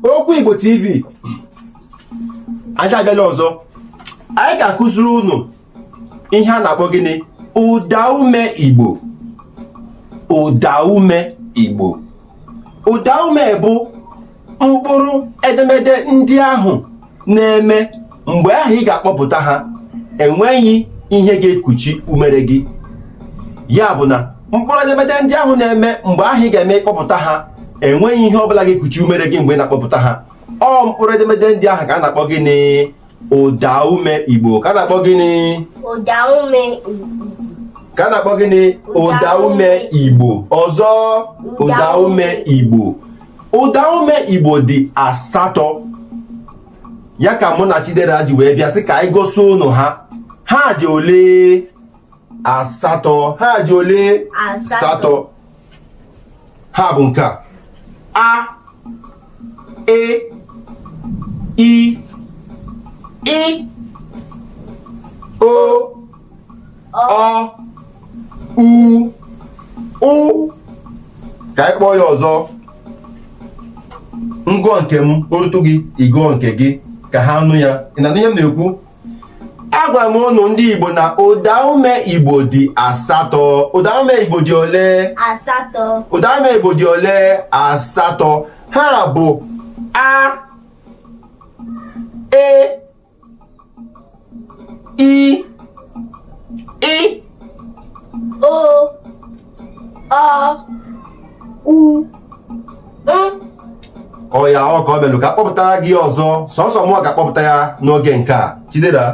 Okwu Igbo TV, anyị abịala ọzọ. Anyị ga-akụziri unu ihe a na-akpọ gịnị? Ụdaume Igbo. Ụdaume Igbo. Ụdaume bụ mkpụrụ edemede ndị ahụ na-eme mgbe ahụ ị ga-akpọpụta ha, enweghị ihe ga-ekuchi umere gị. Ya bụ na mkpụrụ edemede ndị ahụ na-eme mgbe ahụ ị ga-eme ịkpọpụta ha, enweghị ihe ọbụla ga-ekuchi umere gị mgbe ị na-akpọpụta ha. Ọ mkpụrụ edemede ndị ahụ ka a na-akpọ gịnị? Ụdaume Igbo. Ka a na-akpọ gịnị? Ụdaume Igbo. Ka a na-akpọ gịnị? Ụdaume Igbo. Ọzọ, ụdaume Igbo. Ụdaume Igbo dị asatọ. Ya ka mụ na Chidera ji wee bịa sị ka anyị gosi unu ha. Ha dị ole? Asatọ. Ha dị ole? Asatọ. Ha bụ nke a: a, e, i, ị, o, ọ, u, ụ. Ka anyị kpọọ ya ọzọ. M gụọ nke m, o rutụ gị, ị gụọ nke gị ka ha nụ ya. Ị na-anụ ihe m na-ekwu? Agwara m ụnụ ndị Igbo na ụdaume Igbo dị asatọ. Ụdaume Igbo dị ole? Asatọ. Ụdaume Igbo dị ole? Asatọ. Ha bụ a, e, i, ị, o, ọ, u, ụ. Ọ ya ọ ka ọ melụ ka akpọpụtara gị ọzọ. Sọsọ mụwa ga-akpọpụta ya n'oge nke a. Chidera,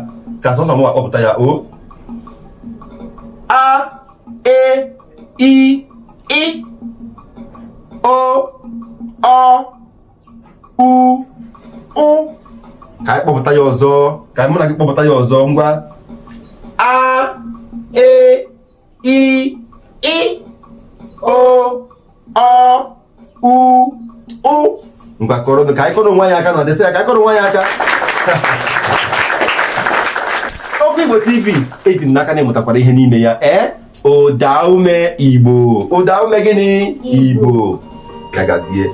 ka sọsọ mụwa kpọpụta ya. O, a, e, i, ị, o, ọ, u, ụ. Ka anyị kpọpụta ya ọzọ, ka mụ na gị kpọpụta ya ọzọ. Ngwa: a, e, i, ị, o, ọ, u, ụ. Ngwa, kụọrọ, ka anyị kụọrọ onwe anyị aka na desa ya. Ka anyị kụọrọ onwe anyị aka. Okwu Igbo TV, eji m n'aka na ị mụtakwara ihe n'ime ya. Ee, ụdaume Igbo. Ụdaume gịnị? Igbo. Ya gazie.